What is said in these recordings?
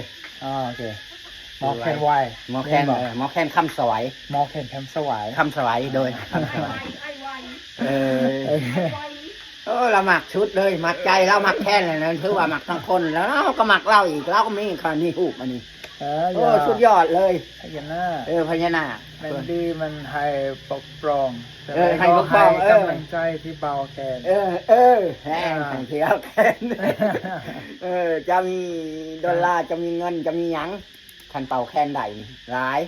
ຍ ອໍ ໂອເຄ ໝໍແຄນໄວ ໝໍແຄນ ແມ່ນບໍ່? ເອີ ໝໍແຄນຄຳສະໄຫວ ໝໍແຄນຄຳສະໄຫວ ຄຳສະໄຫວ ໂດຍ ຄຳສະໄຫວ ເອີ ເອີ ໂອ້ ລາວມັກສຸດເລີຍ ມັກໃຈລາວມັກແຄນແລ້ວນະ ຖືວ່າມັກທັງຄົນ ແລ້ວລາວກໍມັກລາວອີກ ລາວກໍມີ ຂ້ອຍມີຮູບອັນນີ້ ເອີ ໂອ້ ຢ່າ ສຸດຍອດເລີຍ ພະຍານາກ ເອີ ພະຍານາກ ແມ່ນດີ ມັນໃຫ້ປົກປ້ອງ ເອີ ໃຫ້ປົກປ້ອງ ໃຫ້ກຳລັງໃຈທີ່ບ່າວແຄນ ເອີ ເອີ ແຮງ ອ່າ ໃຫ້ທີ່ບ່າວແຄນ ເອີ ເຈົ້າມີໂດລາ ເຈົ້າມີເງິນ ເຈົ້າມີຫຍັງ ຄັນເປົ່າແຄນໄດ້ນີ້ຫຼາຍ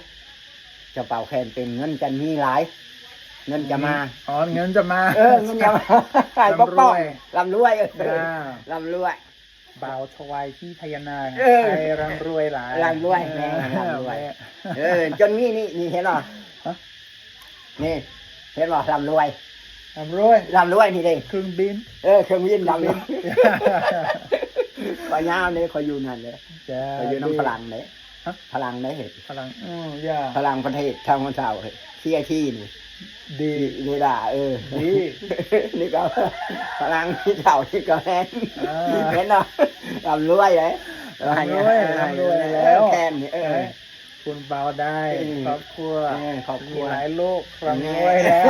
ເຈົ້າເປົ່າແຄນເປັນ ເງິນຈະມີຫຼາຍ ເງິນຈະມາ ອືມ ອໍ ເງິນຈະມາ ເອີ ເງິນຈະມາ ໃຫ້ປົກປ້ອງ ລ່ຳລວຍ ລ່ຳລວຍ ເອີ ອ່າ ລ່ຳລວຍ ບ່າວຖວາຍທີ່ພະຍານາກ ເອີ ໃຫ້ລ່ຳລວຍຫຼາຍ ລ່ຳລວຍ ເອີ ແມ່ນ ລ່ຳລວຍ ແມ່ນ ເອີ ຈົນມີນີ້ ນີ້ເຫັນບໍ່? ຮະ? ນີ້ ເຫັນບໍ່? ລ່ຳລວຍ ລ່ຳລວຍ ລ່ຳລວຍນີ້ເດ້ ເຄື່ອງບິນ ເອີ ເຄື່ອງບິນ ເຄື່ອງບິນ ລ່ຳລວຍ ຂ້ອຍຍາມເດ້ ຂ້ອຍຢູ່ນັ້ນເດ້ ເຈົ້າ ຂ້ອຍຢູ່ນຳ ດີ ຝຣັ່ງເດ້ ຮະ? ຝຣັ່ງເດ້ ຝຣັ່ງ ເອີ ຢ່າ ຝຣັ່ງປະເທດທາງເຊົາ ຊີໄອທີນີ້ ດີ ເຣດ້າ ເອີ ດີ ນີ້ກໍຝຣັ່ງເຊົານີ້ກໍແມ່ນ ອ່າ ເຫັນບໍ່? ລ່ຳລວຍເດ້ ລ່ຳລວຍ ເອີ ລ່ຳລວຍແລ້ວ ແຄນນີ້ ເອີ ເອີ ຄຸນບ່າວໄດ້ ອືມ ຄອບຄົວ ເອີ ຄອບຄົວ ມີຫຼາຍລູກ ອືມ ລ່ຳລວຍແລ້ວ